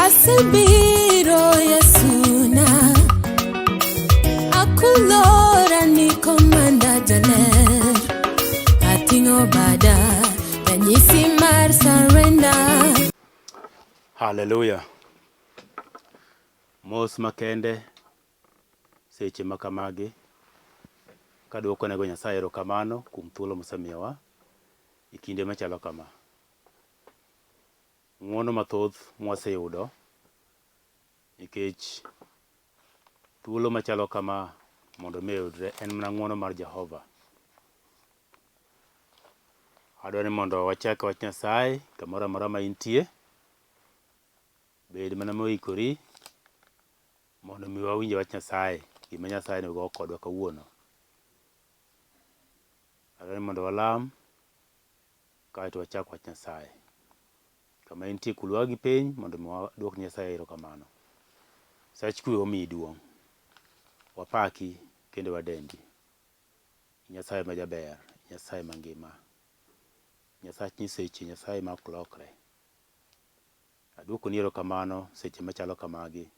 Asebiro Yesuna, akulora ni komanda jaler, ating'o bada ranyisi mar surrender. Haleluya. Mos makende seche ma kamagi kaduokonego Nyasaye erokamano kuom thuolo mosemiyowa e kinde machalo kama. Ng'wono mathoth mwaseyudo nikech thuolo machalo kama mondo mi oyudre en mana ng'wono mar Jehova. Adwa ni mondo wachak wach Nyasaye kamoro amora ma intie. Bed mana moikori mondo mi wawinj wach Nyasaye, gima Nyasaye nigo kodwa kawuono. Adwa ni mondo walam Kaeto wachak wach Nyasaye. Kama intie kul wagi piny mondo mi wadwok Nyasaye erokamano. Sach kwe omiyi duong'. Wapaki kendo wadendi. Nyasaye ma jaber, Nyasaye mangima. Nyasach nyiseche, Nyasaye ma ok lokre. Aduokoni erokamano seche machalo kamagi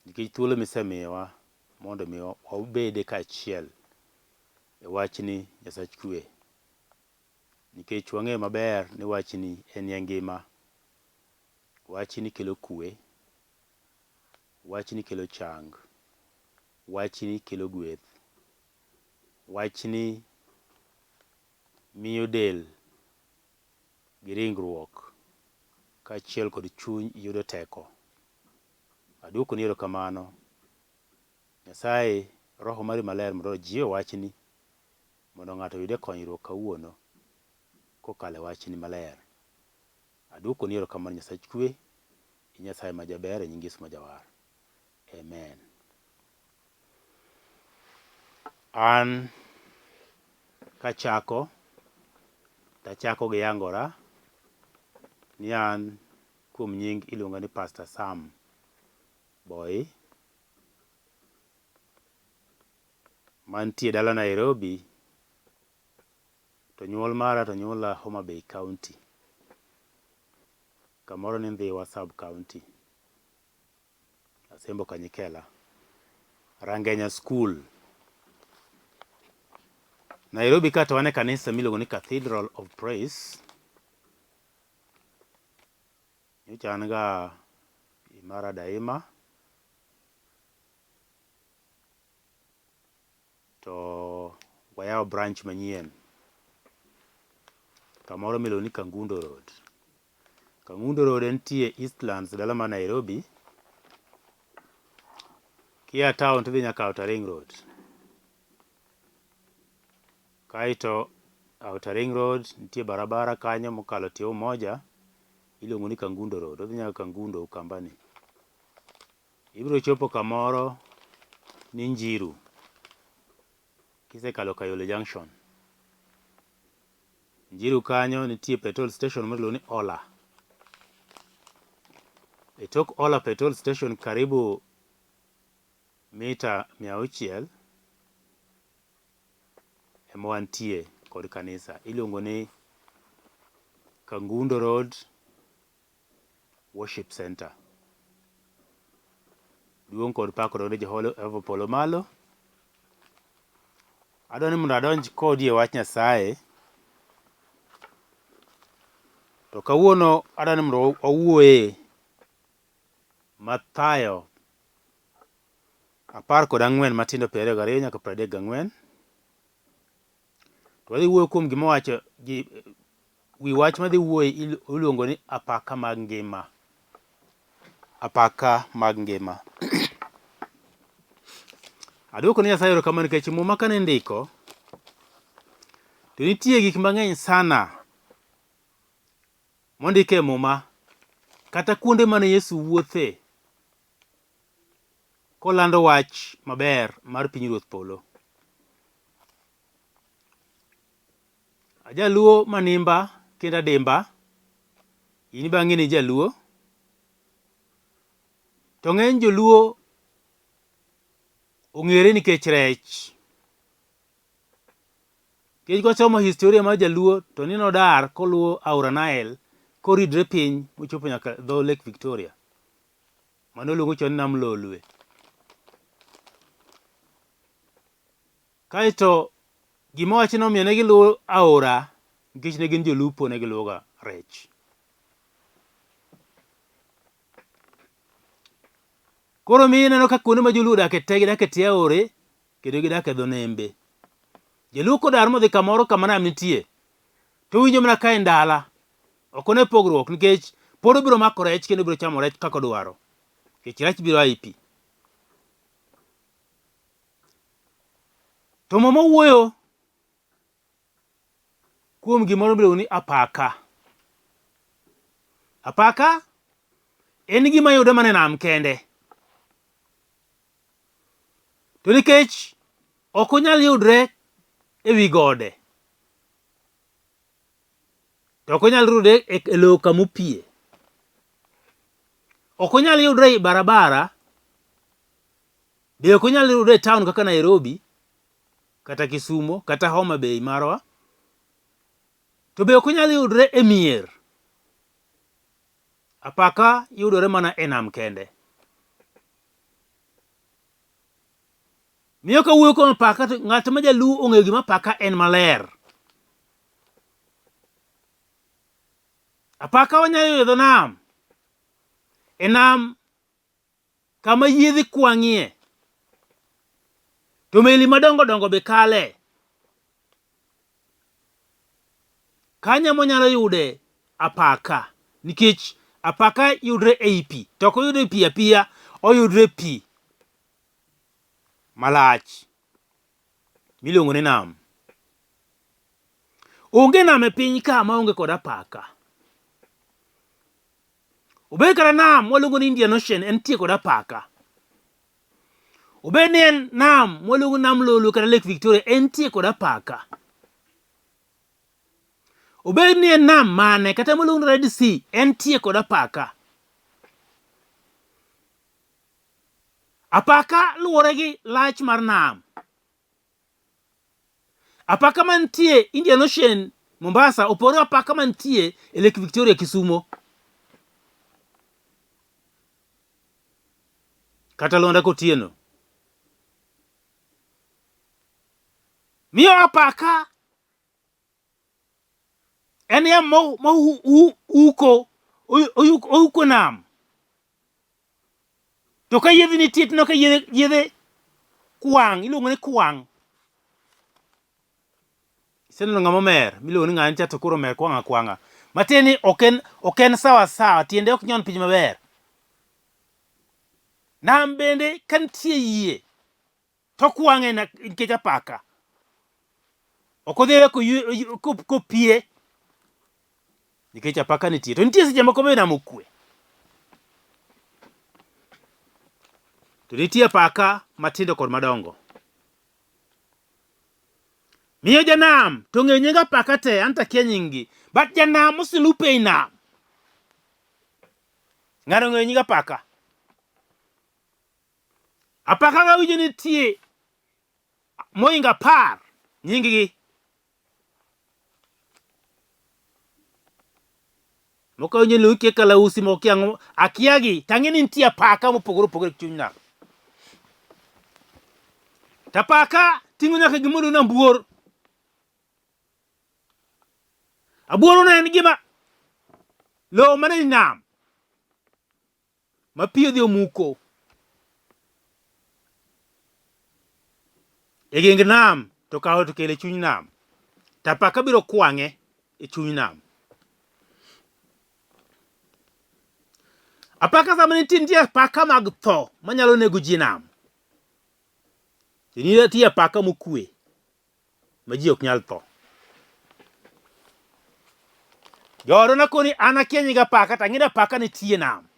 nikech thuolo misemiyowa mondo mi wabede kaachiel e wachni Nyasach kwe. Nikech wang'eyo maber ni wachni en e ngima. Wachni kelo kwe. Wachni kelo chang. Wachni kelo gweth. Wachni miyo del gi ringruok kaachiel kod chuny yudo teko. Aduokoni erokamano. Nyasaye, Roho mari maler mondo ojiw wachni mondo ng'ato oyude konyruok kawuono kokalo e wachni maler. Aduokoni erokamano Nyasach kwe, in Nyasaye ma jaber e nying Yesu ma Jawar. Amen. An kachako tachako gi yangora ni an kuom nying iluonga ni Pastor Sam Boy Mantie dala Nairobi to nyuol mara to nyuola Homa Bay County kamoro ni Ndhiwa Sub County Asembo Kanyikela Rangenya School. Nairobi ka to wan e kanisa miluongo ni Cathedral of Praise. Nyocha an ga Imara Daima to wayawo branch manyien kamoro miluongo ni Kangundo Road. Kangundo Road entie Eastlands dala mar Nairobi. Kia town tidhi nyaka Outer Ring Road. Kaeto Outer Ring Road nitie barabara kanyo mokalo tie Umoja iluongo ni Kangundo Road. Odhi nyaka Kangundo Ukambani. Ibiro chopo kamoro ni Njiru kisekalo Kayole Junction. Njiru kanyo nitie petrol station moro iluongo ni Ola. E tok Ola petrol station karibu mita 600 ema wantie kod kanisa. Iluongo ni Kangundo Road Worship Center. Duong' kod pak odog ne Jehova polo malo. Adwa ni mondo adonj kodi e wach Nyasaye. To kawuono adwa ni mondo wawuoye Mathayo 14 matindo 22 nyaka 34. To wadhi wuoyo kuom gima wacho gi wi wach madhi wuoye iluongo ni apaka mag ngima. Apaka mag ngima. Aduoko ne Nyasaye erokamano nikech Muma kane indiko to nitie gik mang'eny sana mondik e Muma kata kuonde mane Yesu wuothe kolando wach maber mar pinyruoth polo. Ajaluo manimba kendo adimba, in be ang'e ni ijaluo. To ng'eny joluo ong'ere nikech rech. Nikech kwasomo historia mar jaluo to ni nodar koluwo aora Nile koridre piny mochopo nyaka dho Lake Victoria. Mano iluongo chon ni nam Lolwe. Kaeto gima wacho ni omiyo ne giluwo aora nikech ne gin jolupo ne giluwoga rech. Koro miyo ineno ka kuonde ma joluo odake te gidak e tie aore kendo gidak e dho nembe. Jaluo kodar modhi kamoro kama nam nitie to owinjo mana ka en dala. Ok one pogruok nikech pod obiro mako rech kendo obiro chamo rech kaka odwaro. Nikech rech biro a e pi. To Muma wuoyo kuom gimoro miluongo ni apaka. Apaka en gima yudore mana e nam kende. To nikech ok onyal yudre e wi gode, to ok onyal yudre e lowo kama opie, ok onyal yudre e barabara, be ok onyal yudre e town kaka Nairobi kata Kisumo kata Homa Bay marwa, to be ok onyal yudre e mier. Apaka yudore mana e nam kende. Miyo ka wuoyo kuom apaka to ng'at ma jaluo ong'eyo gima apaka en maler. Apaka wanyalo yudo e dho nam. E nam kama yiedhi kwang'ie to meli madongo dongo be kale. Kanyo ema onyalo yude apaka nikech apaka yudre ei pi to ok oyudre e pi apiya, oyudre e pi malach miluongo ni nam. Onge nam e piny ka maonge kod apaka. Obed kata nam mwaluongo ni Indian Ocean entie kod apaka. Obed ni en nam mwaluongo ni nam Lolwe kata Lake Victoria entie kod apaka. Obed ni en nam mane kata mwaluongo ni Red Sea entie kod apaka. Apaka luwore gi lach mar nam. Apaka mantie Indian Ocean Mombasa opogore gi apaka mantie e Lake Victoria Kisumo. Kata Lwanda Kotieno. Miyo apaka en yamo ma uko ouko nam. To ka yiedhi nitie tineno ka yiedhe yiedhe kwang' iluongo ni kwang'. Iseneno ng'ama omer miluongo ni ng'ani cha to koro omer kwang' akwang'a. Matiende ni ok en ok en sawa sawa tiende ok nyon piny maber. Nam bende ka nitie yie to kwang'e nikech apaka. Ok odhi kopie nikech apaka nitie. To nitie seche moko be nam okwe. To nitie apaka matindo kod madongo. Miyo janam to ong'eyo nying apaka te, an to akia nying gi. But janam oselupo ei nam. Ng'ano ong'eyo nying apaka. Apaka ga winjo nitie moingo apar nying gi. Moko awinjo ni kia kalausi, moko kia ang'o, akia gi, to ang'e ni nitie apaka mopogore opogore e chuny nam. To apaka ting'o nyaka gima iluongo ni ambuor. Abuor no en gima lowo man e nam ma pi odhi omuko e geng nam to kawo to kelo e chuny nam. To apaka biro kwang'e e chuny nam. Apaka sama nitie nitie apaka mag tho manyalo nego ji e nam. To nitie apaka mokwe ma ji ok nyal tho. Joodwa nakoni an akia nying apaka to ang'e ni apaka nitie nam.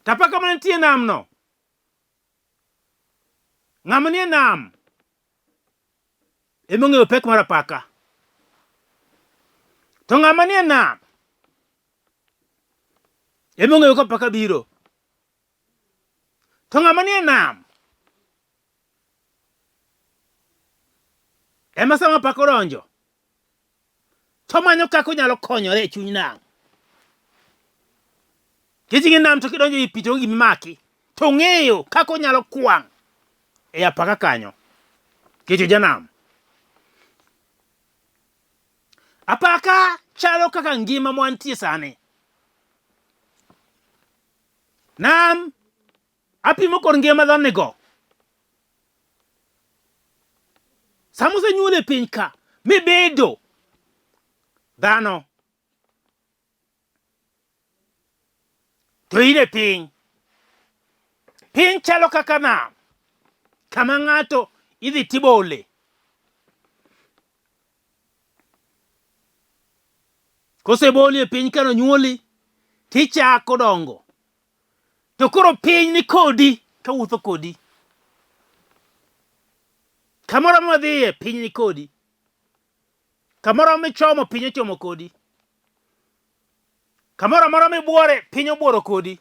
To apaka mantie nam no, ng'ama nie nam ema ong'eyo pek mar apaka. To ng'ama nie nam ema ong'eyo ka apaka biro. To ng'ama nie nam ema sama apaka odonjo to manyo kaka onyalo konyore e chuny nam. Nikech ing'e nam to kidonjo ei pi to onge gima maki. To ong'eyo kaka onyalo kwang' e apaka kanyo. Nikech ojanam. Apaka chalo kaka ngima mwantie sani. Nam apimo kod ngima ma dhano nigo. Sama osenyuol e piny ka mibedo dhano to in e piny. Piny chalo kaka nam kama ng'ato idhi tibole. Koseboli e piny kano nyuoli tichako dongo. To koro piny ni kodi kawuotho kodi. Kamoro amora midhiye piny ni kodi. Kamoro michomo piny ochomo kodi. Kamoro amora mibuore piny obuoro kodi.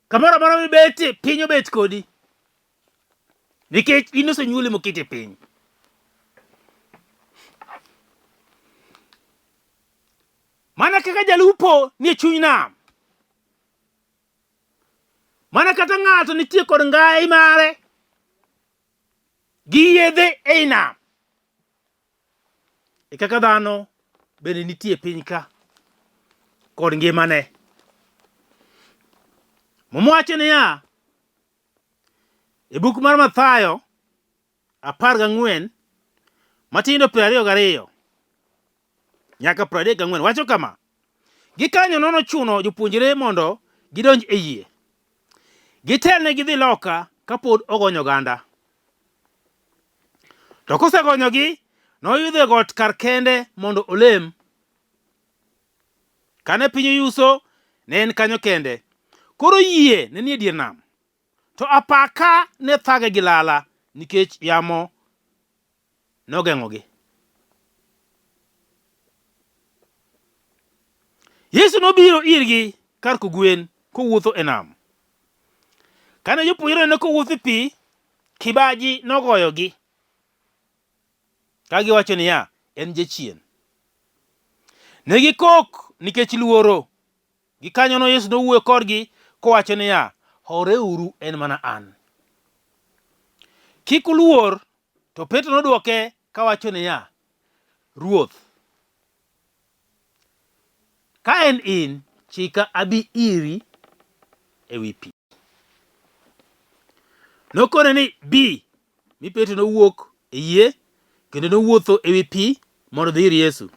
Kamoro amora mibetie piny obet kodi. Nikech in osenyuoli moketi e piny. Mana kaka jalupo nie chuny nam. Mana kata ng'ato nitie kod ngai mare gi yedhe ei nam. E kaka dhano bende nitie e piny ka kod ngimane. Muma wacho niya e buk mar Mathayo 14 matindo 22 nyaka 34 wacho kama, Gikanyono nochuno jopuonjre mondo gidonj e yie, gitelne gidhi loka kapod ogonyo oganda. To kosegonyogi, noidho e got kar kende mondo olem. Kane piny oyuso, ne en kanyo kende. Koro yie ne nie dier nam, to apaka ne thage gi lala nikech yamo nogeng'ogi. Yesu nobiro irgi kar kogwen kowuotho e nam. Kane jopuonjre onene kowuotho e pi, kibaji nogoyogi ka giwacho niya, En jachien. Ne gikok nikech luoro. Gikanyono Yesu nowuoyo kodgi kowacho niya, Horeuru, en mana an. Kik uluor. To Petro nodwoke kawacho niya, Ruoth, ka en in, chika abi iri e wi pi. Nokone ni, Bi! Mi Petro nowuok e yie kendo nowuotho e wi pi mondo odhi ir Yesu.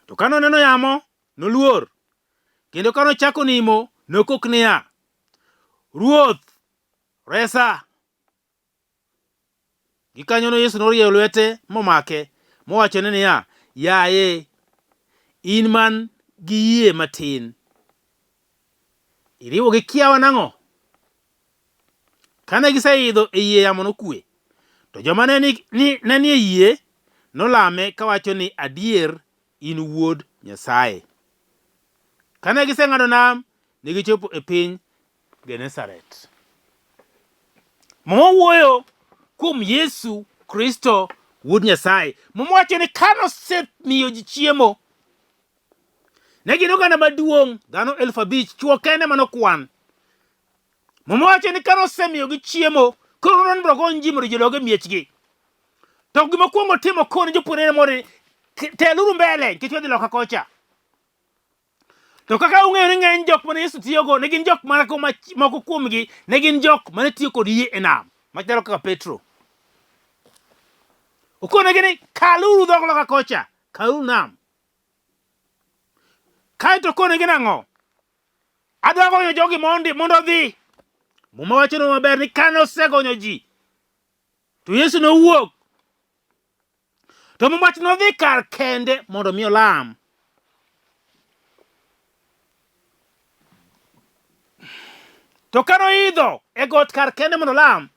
To ka noneno yamo, noluor, kendo ka nochako nimo, nokok niya, Ruoth, resa! Gikanyono Yesu norieyo lwete momake, mowachone niya, Yaye, in man gi yie matin, iriwo gi kiawa nang'o? Kane giseidho e yie yamo nokwe. To joma ne ni, ni, ne nie yie nolame kawacho ni, Adier in Wuod Nyasaye. Kane giseng'ado nam, ne gichopo e piny Genesaret. Muma wuoyo kuom Yesu Kristo Wuod Nyasaye. Muma wacho ni ka nosemiyo ji chiemo, ne gin oganda maduong', dhano 5,000, chwo kende manokwan. Muma wacho ni ka nosemiyogi chiemo, koro nodwaro ni mondo ogony ji mondo ji odog e miechgi. To gima okwongo timo kone jopuonjrene mondo ni, teluru mbele nikech wadhi loka kocha. To kaka ung'eyo ni ng'eny jok mane Yesu tiyogo ne gin jok mana moko kuomgi ne gin jok mane tiyo kod yie e nam machalo kaka Petro. Okonegi ni kaluru dhog loka kocha, kaluru nam. Kae to okonegi nang'o? Adwa gonyo jogi mondi mondo odhi. Muma wachonwa maber ni kane osegonyo ji to Yesu nowuok To Muma wacho nodhi kar kende mondo mi olam. To ka noidho e got kar kende mondo olam,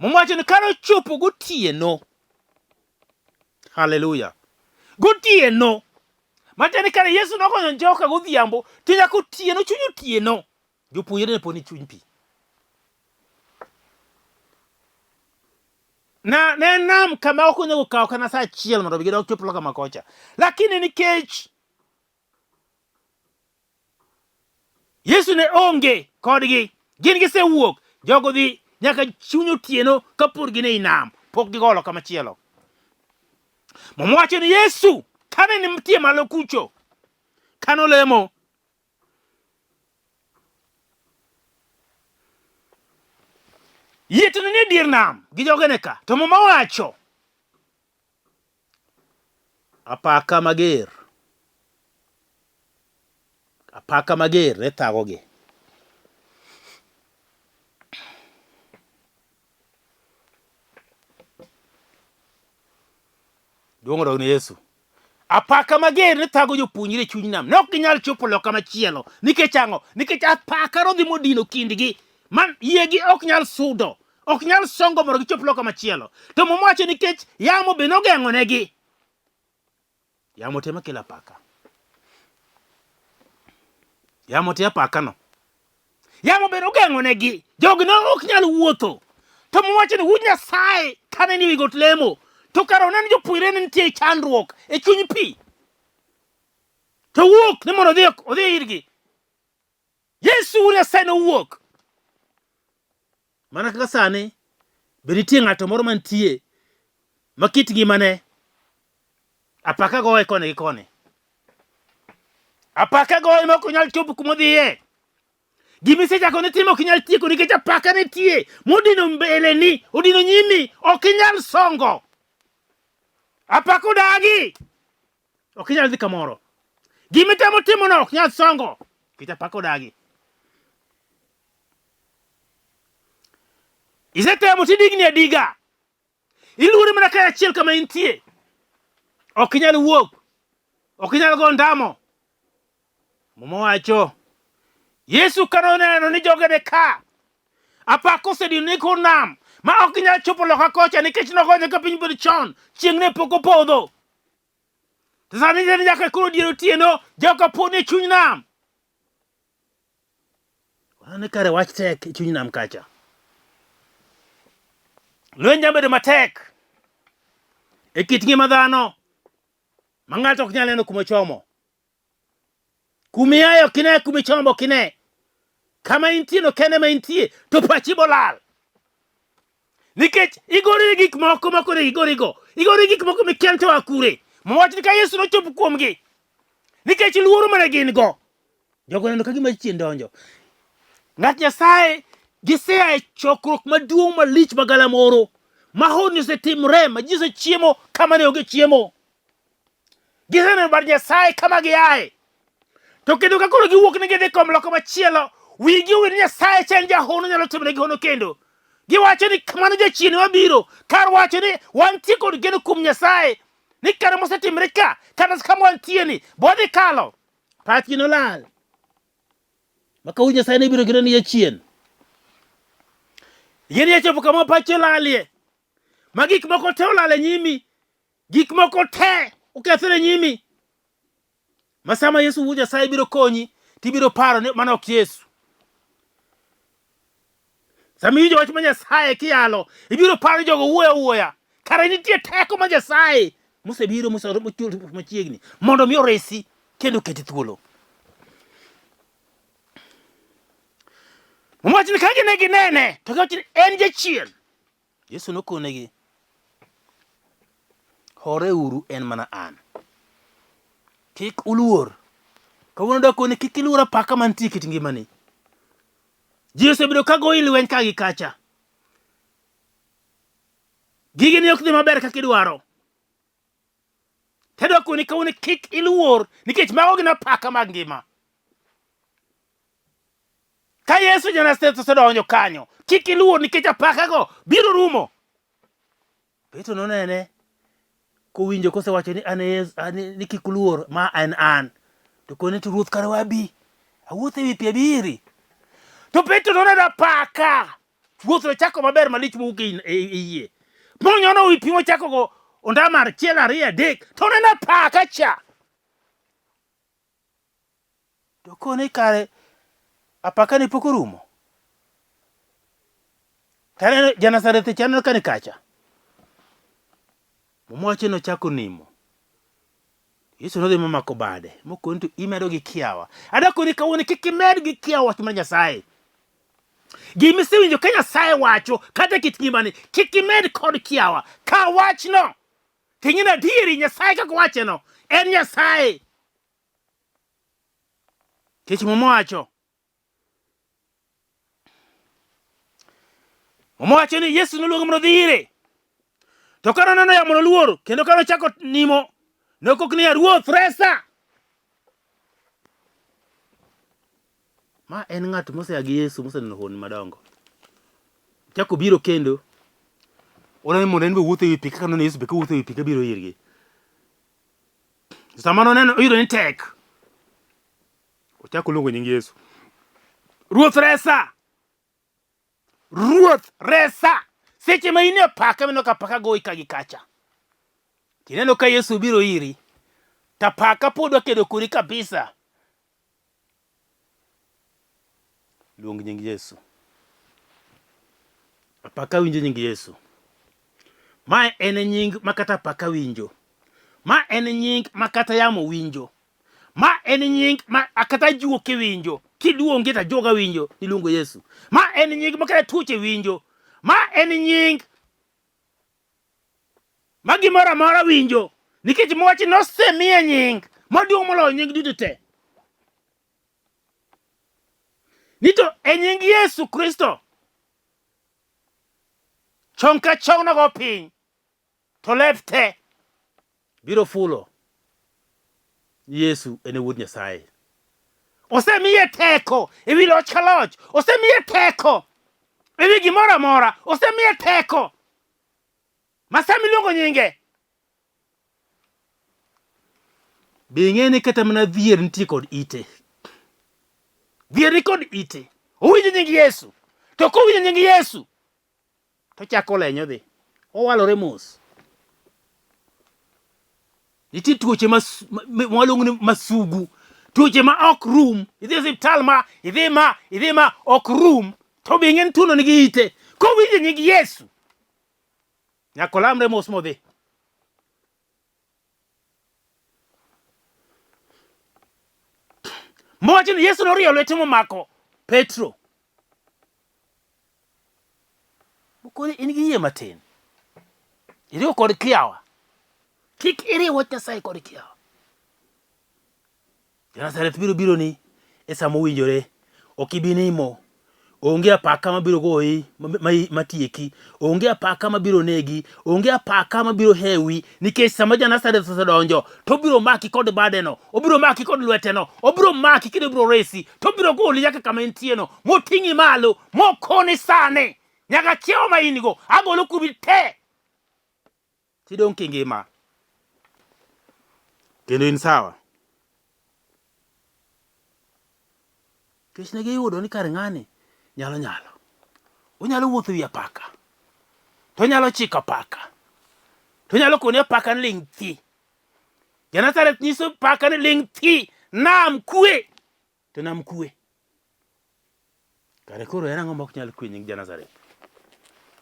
Muma wacho ni ka nochopo gotieno, haleluya, gotieno, matiende ni kare Yesu nogonyo njoka godhiambo, to nyaka otieno, chuny otieno, jopuonjre ne pod ni chuny pi. Na ne en nam kama ok onego kaw kata sa achiel mondo gidog chop loka makocha. Lakini nikech Yesu ne onge kodgi, gin gisewuok, jogo dhi nyaka chuny otieno kapod gin ei nam, pok gigolo kamachielo. Muma wacho ni Yesu kane nitie malo kucho, kane olemo, yie to ne nie dier nam gi jogene ka, to Muma wacho Apaka mager, apaka mager ne thagogi. Duong' odog ne Yesu. Apaka mager ne thago jopuonjre e chuny nam. Ne ok ginyal chopo loka machielo. Nikech ang'o? Nikech apaka nodhi modino kindgi. Man yiegi ok nyal sudo. Ok nyal songo mondo gichop loka machielo. To Muma wacho nikech yamo be nogeng'onegi. Yamo te makelo apaka. Yamo te apaka no. Yamo be nogeng'onegi. Jogi ne ok nyal wuotho. To Muma wacho ni wuod Nyasaye kane ni wi got lemo, to kare oneno jopuonjre ne nitie e chandruok e chuny pi. To wuok ni mondo odhi odhi irgi. Yesu wuod Nyasaye nowuok. Mana kaka sani, be nitie ng'ato moro mantie ma kit ngimane apaka goye koni gi koni. Apaka goye ma ok onyal chopo kuma odhiye. Gima isechako ne timo ok inyal tieko nikech apaka nitie modino mbeleni, odino nyimi, ok inyal songo. Apaka odagi. Ok inyal dhi kamoro. Gima itemo timono ok nyal songo nikech apaka odagi. Isetemo tidigni adiga. Iluori mana kar achiel kama intie. Ok inyal wuok. Ok inyal go ndamo. Muma wacho, Yesu kane oneno ni joge ne ka, apaka osedino ni kor nam, ma ok ginyal chopo loka kocha nikech nogonyo ka piny pod chon, chieng' ne pok opodho. To sani nyaka koro dier otieno, joka pod e chuny nam. Waneno kare wach tek e chuny nam kacha. Lweny nyabedo matek e kit ngima dhano ma ng'ato ok nyal neno kuma ochomo. Kuma iaye ok ine, kuma ichomo ok ine. Kama intie no kende ma intie to pachi bolal. Nikech igori gik moko ma koro igorigo. Igori gik moko mikia to akure. Mawach ni ka Yesu nochopo kuomgi. Nikech luoro mane gin go. Jogo neno ka gima chien donjo. Ng'at Nyasaye gisea e chokruok maduong' malich ma galamoro ma honni osetimore ma ji osechiemo kama ne onge chiemo. Giseneno bad Nyasaye kama giaye. To kendo ka koro giwuok ni gidhi kom loko machielo, wigi owil ni Nyasaye cha en jahono nyalo timonegi hono kendo. Giwacho ni mano jachien mabiro, kar wacho ni wantie kod geno kuom Nyasaye, ni kare mosetimre ka, kata kama wantie ni, bodhi kalo. Pachgi nolal. Ma ka Nyasaye ne biro kendo ni jachien. Yie ni chopo kama pachi olalie. Ma gik moko te olal e nyimi. Gik moko te okethore e nyimi. Ma sama Yesu wuod Nyasaye biro konyi, tibiro paro ni mano ok Yesu. Sama iwinjo wach ma Nyasaye kiyalo, ibiro paro ni jogo wuoyo awuoya. Kare nitie teko ma Nyasaye mosebiro machiegni mondo mi oresi kendo oketi thuolo. Muma wacho ni ka gine ginene to giwacho ni en jachien. Yesu nokonegi, horeuru en mana an. Kik uluor. Kawuono dakoni kik iluor apaka mantie e kit ngimani. Ji osebedo ka goyi lweny ka gi kacha. Gigeni ok dhi maber kaka idwaro. Tadwa koni kawuono kik iluor nikech mago gin apaka mag ngima. Ka Yesu ja Nazareth osedonjo kanyo, kik iluor nikech apakago biro rumo. Petro nonene kowinjo kosewacho ni an e Yesu, an ni kik uluor, ma en an. To kone to Ruoth kare wabi, awuotho ewi pi abi iri. To Petro noneno apaka. Wuoth nochako maber malich mowuok e e yie. Monyono wi pi mochako go ondama achiel ariyo adek to oneno apaka cha. To kone kare apaka ni pok orumo. Taneno ja-Nazareth cha aneno ka ni kacha. Muma wacho ni nochako nimo. Yesu nodhi momako bade mokoni to imedo gi kiawa. Adakoni kawuono kik imed gi kiawa wach mar Nyasaye. Gima isewinjo ka Nyasaye wacho kata e kit ngimani kik imed kod kiawa. Ka wachno ting'e ni adieri Nyasaye kaka owacheno en Nyasaye. Nikech Muma wacho Muma wacho ni Yesu noluonge mondo odhi ire. To ka noneno yamo noluor, kendo ka nochako nimo, nokok niya, Ruoth, resa! Ma en ng'at mosea gi Yesu moseneno honni madongo. Chako biro kendo, oneno mondo en be owuoth e wi pi kaka noneno Yesu be kowuotho e wi pi kabiro irgi. Sama noneno oyudo ni tek, Ochako luongo nying Yesu. Ruoth resa! Ruoth resa! Seche ma in e apaka mineno ka apaka goyi ka gi kacha. Tineno ka Yesu biro iri, to apaka pod dwa kedo kodi kabisa. Luong nying Yesu. Apaka winjo nying Yesu. Mae en nying ma kata apaka winjo. Ma en nying ma kata yamo winjo. Ma en nying ma kata ajuoke winjo. Kiluonge to ajuoga winjo, iluongo Yesu. Ma en nying ma kata tuoche winjo. Ma en nying ma gimoro amora winjo. Nikech mwachi nosemiye nying maduong' moloyo nying duto te. Ni to e nying Yesu Kristo, chong ka chong nogo piny, to lep te biro fulo ni Yesu en e Wuod Nyasaye. Osemiye teko e wi loch ka loch, osemiye teko e wi gimoro amora, osemiye teko ma sama iluongo nyinge Be ing'e ni kata mana dhier nitie kod ite? Dhier ni kod ite. Owinjo nying Yesu. To kowinjo nying Yesu, to chako lenyo dhi. Owalore mos. Nitie tuoche ma waluongo ni masugu. Tuoche ma ok rum. Idhi e osiptal ma, idhi ma, idhi ma, ok rum. To be ing'e ni tuono nigi ite. Kowinjo nying Yesu, nyaka olamre mos modhi. Mowacho ni Yesu norieyo lwete momako Petro. Mokoni in gi yie matin. Iriwo kod kiawa. Kik iriw wach Nyasaye kod kiawa. Jo-Nazareth biro bironi e sa mowinjore, ok ibi nimo. Onge apaka mabiro goyi matieki, onge apaka mabiro negi, onge apaka mabiro hewi, nikech sama ja-Nazareth osedonjo, to obiro maki kod badeno, obiro maki kod lweteno, obiro maki kendo obiro resi, to obiro goli nyaka kama intieno, moting'i malo, mokoni sani, nyaka kiewo ma in go, agolo kuomi te. Tidong' kingima. Kendo in sawa. Nikech ne giyudo ni kar ng'ani nyalo nyalo. Onyalo wuotho wi apaka. To onyalo chiko apaka. To onyalo koni apaka ni ling' thi. Ja-Nazareth nyiso apaka ni ling' thi, nam kwe. To nam kwe. Kare koro en ang'o ma ok nyal kwe nying ja-Nazareth?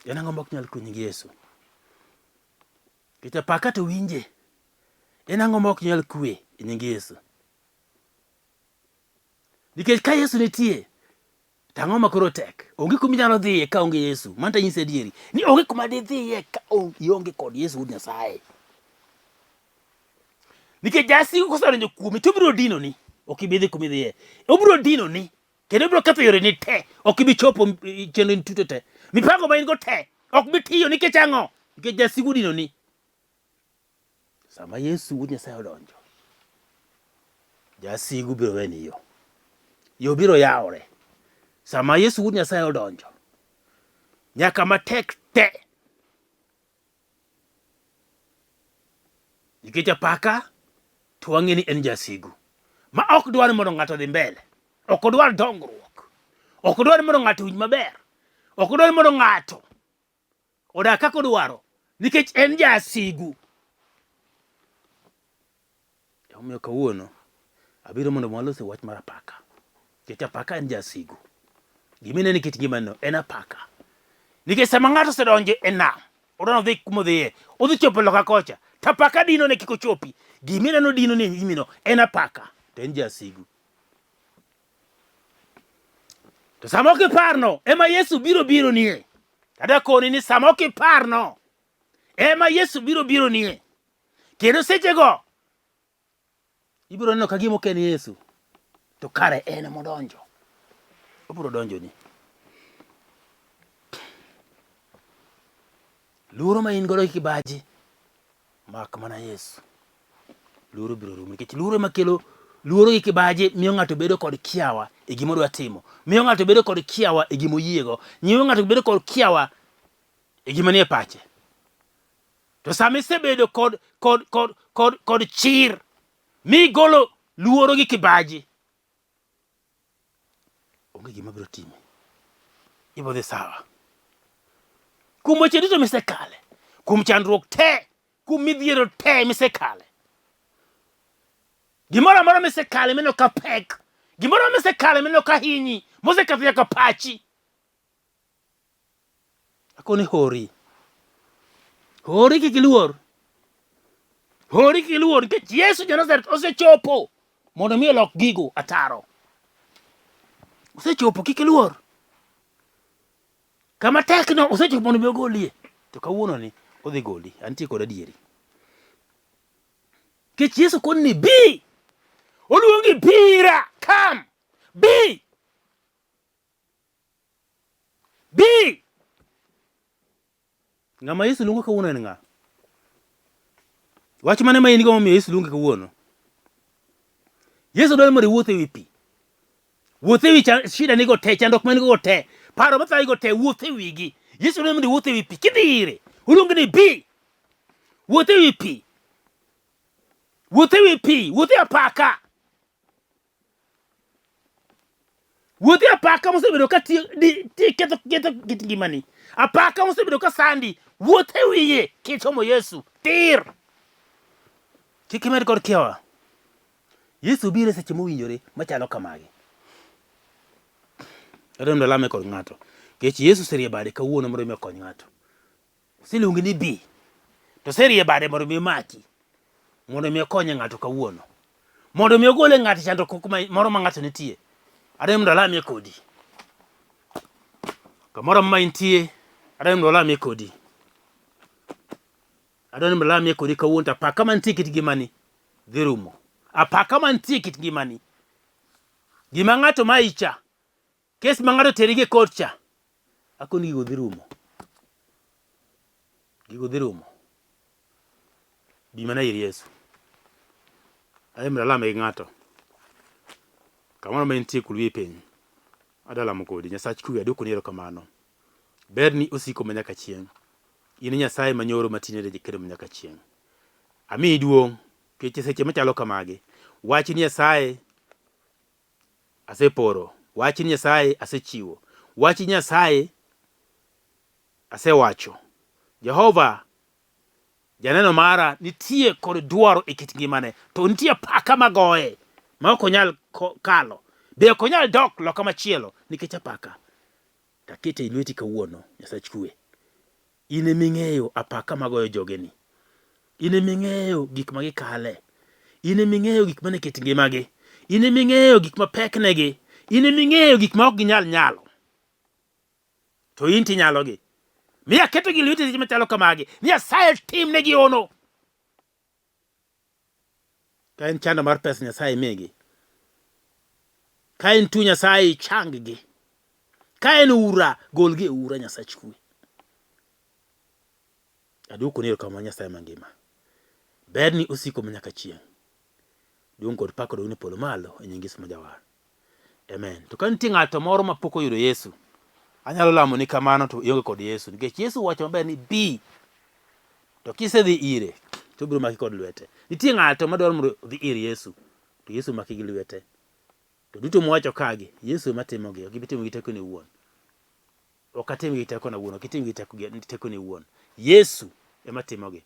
En ang'o ma ok nyal kwe nying Yesu? Nikech apaka to winje. En ang'o ma ok nyal kwe e nying Yesu? Nikech ka Yesu nitie, to ang'o ma koro tek? Onge kuma inyalo dhiye ka onge Yesu. Mano to anyisi adieri. Ni onge kuma didhiye ka ionge kod Yesu wuod Nyasaye. Nikech jasigu kosedonjo kuomi to obiro dinoni. Ok ibi dhi kuma idhiye. Obiro dinoni. Kendo obiro ketho yoreni te. Ok ibi chopo chenroni duto te. Mipango ma in go te ok bi tiyo nikech ang'o? Nikech jasigu dinoni. Sama Yesu wuod Nyasaye odonjo, jasigu biro weni yo. Yo biro yawore. Sama Yesu wuod Nyasaye odonjo, nyaka matek te. Nikech apaka to wang'e ni en jasigu ma ok dwar mondo ng'ato odhi mbele, ok odwar dongruok, ok odwar mondo ng'ato owinj maber, ok odwar mondo ng'ato odak kaka odwaro nikech en jasigu. Emomiyo kawuono abiro mondo walos e wach mar apaka. Nikech apaka en jasigu. Gima ineno e kit ngimani en apaka. Nikech sama ng'ato osedonjo e nam, odwa nodhi kuma odhiye, odhi chopo loka kocha, to apaka dinone kik ochopi. Gima ineno dino ni e nyimino en apaka, to en jasigu. To sama ok iparno ema Yesu biro bironie. Adwa koni ni sama ok iparno ema Yesu biro bironie. Kendo sechego ibiro neno ka gima ok en Yesu, to kare en ema odonjo. Obiro donjoni. Luoro ma in godo gi kibaji, mak mana Yesu. Luoro biro rumo nikech luoro ema kelo luoro gi kibaji miyo ng'ato bedo kod kiawa e gima odwa timo. Miyo ng'ato bedo kod kiawa e gima oyiego. Miyo ng'ato bedo kod kiawa e gima nie pache. To sama isebedo kod kod kod kod kod chir migolo luoro gi kibaji, onge gima biro timi. Ibiro dhi sawa. Kuom weche duto misekale, kuom chandruok te, kuom midhiero te misekale, gimoro amora misekale mineno ka pek, gimoro misekale mineno ka hinyi, moseketho nyaka pachi, Akoni hori. Hori kik iluor. Hori kik iluor nikech Yesu ja Nazareth osechopo mondo mi olok gigo ataro. Osechopo kik iluor. Kama tekno osechopo mondo mi ogolie. To kawuono ni odhi goli. Antie kod adieri. Nikech Yesu koni ni bi. Oluongi bi ira. Come. Bi. Bi! Ng'ama Yesu luongo kawuono en ng'a? Wach mane ma in go momiyo Yesu luongi kawuono? Yesu dwaro mondo iwuoth e wi pi. Wuoth e wi shida nigo te, chandruok ma nigo te, paro mathagi go te, wuoth e wigi. Yesu dwaro mondo iwuoth e wi pi. Kidhi ire, oluongi ni bi. Wuoth e wi pi. Wuoth e wi pi, wuoth e apaka. Wuoth e apaka mosebedo ka ketho ketho kit ngimani. Apaka mosebedo ka sandi, wuoth e wiye kichomo Yesu tir. Kik imed kod kiawa. Yesu biro e seche mowinjore machalo kamagi. Adwa mondo alame kod ng'ato. Nikech Yesu oserie bade kawuono mondo mi okony ng'ato. Oseluongi ni bi. To oserie bade mondo mi omaki. Mondo mi okonye ng'ato kawuono. Mondo mi ogole ng'ato e chandruok moro ma ng'ato nitie. Adwa mondo alamie kodi. Kamoro ma intie, adwa mondo alamie kodi. Adwa ni mondo alamie kodi kawuono to apaka mantie e kit ngimani dhi rumo. Apaka mantie e kit ngimani. Gima ng'ato mayi cha, Kes ma ng'ato teri gi e court cha, akoni gigo dhi rumo. Gigo dhi rumo. Bi mana ir Yesu. Aye mondo alame gi ng'ato. Kamoro ma entie kul wiyi piny. Adwa lamo kodi. Nyasach kwe, adwokoni erokamano. Berni osiko ma nyaka chieng'. In e Nyasaye ma nyoro ma tinende kendo ma nyaka chieng'. Amiyi duong' nikech e seche machalo kamagi, wach Nyasaye aseporo. Wach Nyasaye asechiwo. Wach Nyasaye asewacho. Jehova janeno mara nitie kod dwaro e kit ngimane, to nitie apaka magoye ma ok onyal kalo. Be ok onyal dok loka machielo nikech apaka. To akete e lweti kawuono, Nyasach kwe. In ema ing'eyo apaka magoyo jogeni. In ema ing'eyo gik ma gikale. In ema ing'eyo gik mane kit ngimagi. In ema ing'eyo gik mapek negi. In ema ing'eyo gik ma ok ginyal nyalo. To in tinyalogi. Mi aketogi lweti seche machalo kamagi. Nyasaye timnegi hono. Ka en chando mar pesa Nyasaye migi. Ka en tuo Nyasaye ichang-gi. Ka en ura, golgi e ura Nyasach kwe. Aduokoni erokamano Nyasaye mangima. Berni osiko manyaka chieng'. Duong' kod pak odogni polo malo e nying Yesu ma Jawar. Amen. To ka nitie ng'ato moro ma pok oyudo Yesu, anyalo lamo ni kamano to ionge kod Yesu nikech Yesu owacho maber ni bi. To kisedhi ire, to obiro maki kod lwete. Nitie ng'ato madwaro mondo odhi ir Yesu, to Yesu maki gi lwete. To duto mowacho kagi, Yesu ema timogi, ok ibi timo gi tekone owuon. Ok atim gi tekona owuon, ok itim gi tekoni owuon. Yesu ema timogi.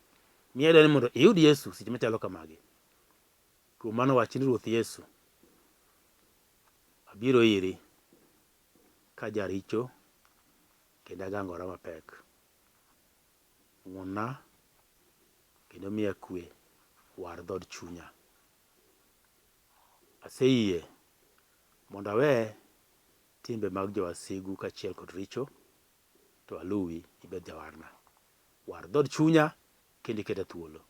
Miyo adwaro ni mondo iyud Yesu seche machalo kamagi. Kuom mano wach ni Ruoth Yesu, abiro iri ka jaricho kendo agangora mapek. Ng'wonna kendo miya kwe. War dhood chunya. Aseyie mondo awe timbe mag jowasigu kaachiel kod richo, to aluwi ibed jawarna. War dhood chunya kendo iketa thuolo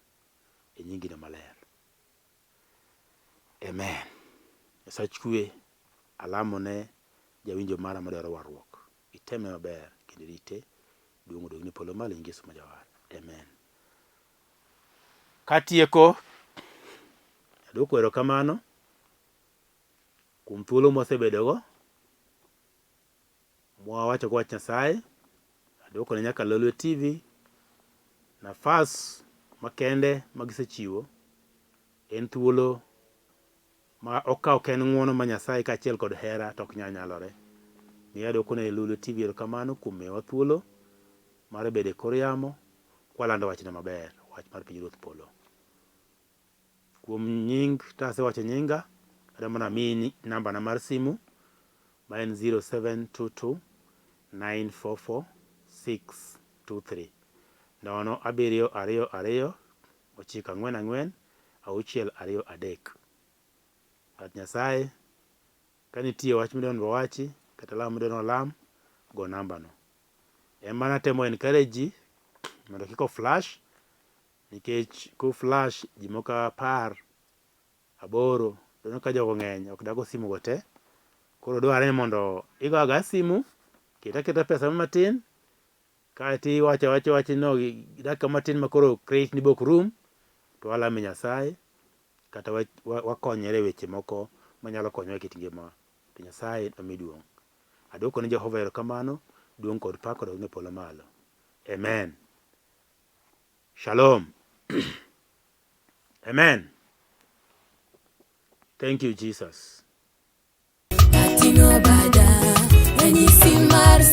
e nyingino maler. Amen. Nyasach kwe, alamo ne jawinjo mara madwaro warruok. Iteme maber kendo irite. Duong' odog ni polo malo e nying Yesu ma Jawar. Amen. Katieko, aduoko erokamano kuom thuolo mwasebedogo mwawachogo wach Nyasaye. Aduoko ne nyaka Lolwe TV nafas makende ma gisechiwo en thuolo ma ok ka ok en ng'uono ma Nyasaye kaachiel kod hera to ok nyal nyalore. Miyo aduoko ne Lolwe TV erokamano kuom miyowa thuolo mar bedo e kor yamo kwalando wachne maber, wach mar pinyruoth polo. Kuom nying to asewacho nyinga, adwa mana amiyi namba na mar simu ma en 0722 944 623. Nono abiriyo ariyo ariyo ochiko ang'wen ang'wen auchiel ariyo adek. Wach Nyasaye, ka nitie wach midwa ni wawachi kata lamo midwa ni walam, go namba no. En mana atemo encourage ji mondo kik o flash Nikech ko flash ji moko apar, aboro, ineno ka jogo ng'eny ok dago simu go te. Koro dwarre ni mondo igo agoya simu, ket aketa pesa mo matin, kaeto iwacho awacha wach no gi dakika matin ma koro credit ni be ok rum, to walame Nyasaye kata wakonyre e weche moko manyalo konyowa e kit ngimawa. To Nyasaye nomi duong'. Aduoko ne Jehova erokamano, duong' kod pak odog ne polo malo. Amen. Shalom. Amen. Thank you, Jesus. Ating'o bada, ranyisi mar.